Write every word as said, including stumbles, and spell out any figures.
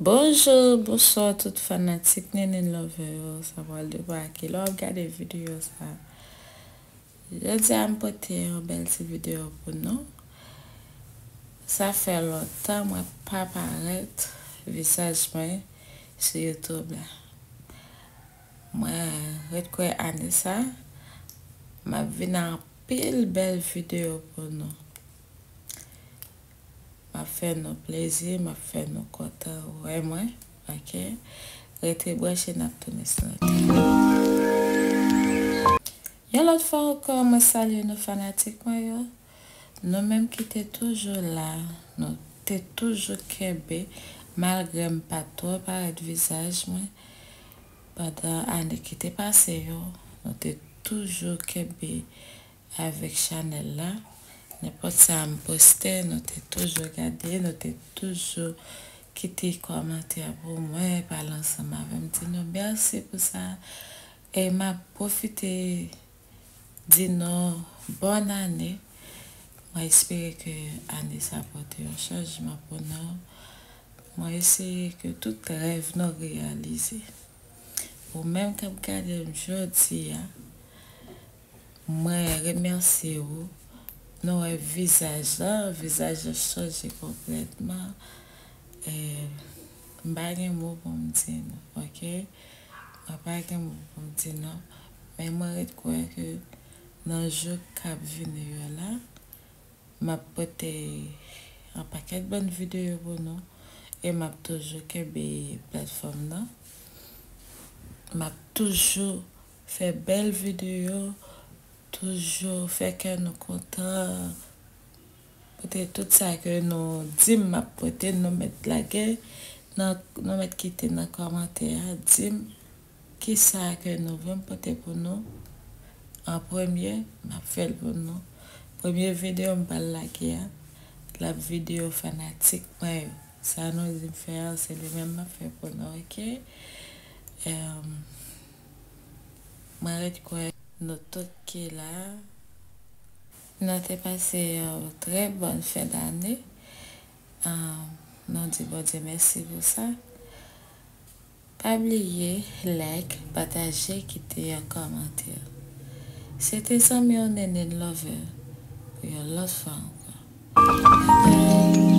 Bonjou, bonswa tout fanatik Nene Lover yo. Sa pral depa ki lè w ap gade videyo sa. Jodi a m pote yon bèl ti videyo pou nou. Sa fè lontan mwen pa parèt vizaj mwen sou YouTube la. Mwen ret kwè ane sa, m ap vin ak anpil bèl videyo pou nou. M ap fè nou plezi, m ap fè nou kontan wè mwen, oke? Rete branche, n ap tounen sou nou. Yon lòt fwa ankò, mwen salye nou fanatik mwen yo. Nou menm ki te toujou la, nou te toujou kenbe, malgre m pa twò parèt vizaj mwen pandan ane ki te pase yo, nou te toujou kenbe avèk chanèl la. Nenpòt sa m poste, nou te toujou gade, nou te toujou kite kòmantè pou mwen, pale ansanm avè m, di nou mèsi pou sa. E m ap pwofite di nou bòn ane. Mwen espere ke ane sa pote yon chanjman pou nou. Mwen espere ke tout rèv nou reyalize. Ou menm k ap gade m jodi a, mwen remèsye ou. Nou wè vizaj la, vizaj la chanje konplètman. E, m pa gen mo pou m di nou, oke? Mwen pa gen mo pou m di nou. Men mwen ret kwè ke nan jou k ap vini yo la, m ap pote yon pakèt bòn videyo pou nou. E m ap toujou kenbe platfòm nan. M ap toujou fè bèl videyo, toujou fè kè nou kontan. Pote tout sa ke nou di m m ap pote, nou mèt lage, nan, nou mèt kite nan kòmantè a, di m kisa ke nou vle m pote pou nou. An premye, m ap fè l pou nou. Premye videyo m pral lage a, l ap videyo fanatik mwen yo. Sa nou di m fè a, se li menm m ap fè pou nou, oke? Em, mwen ret kwè nou tout ki la. Nou te pase yon trè bòn fen dane. Em, nou di Bondye mèsi pou sa. Pa bliye like, pataje, kite yon kòmantè. Se te zanmi w Nene Lover pou yon lòt fwa ankò. Bye bye.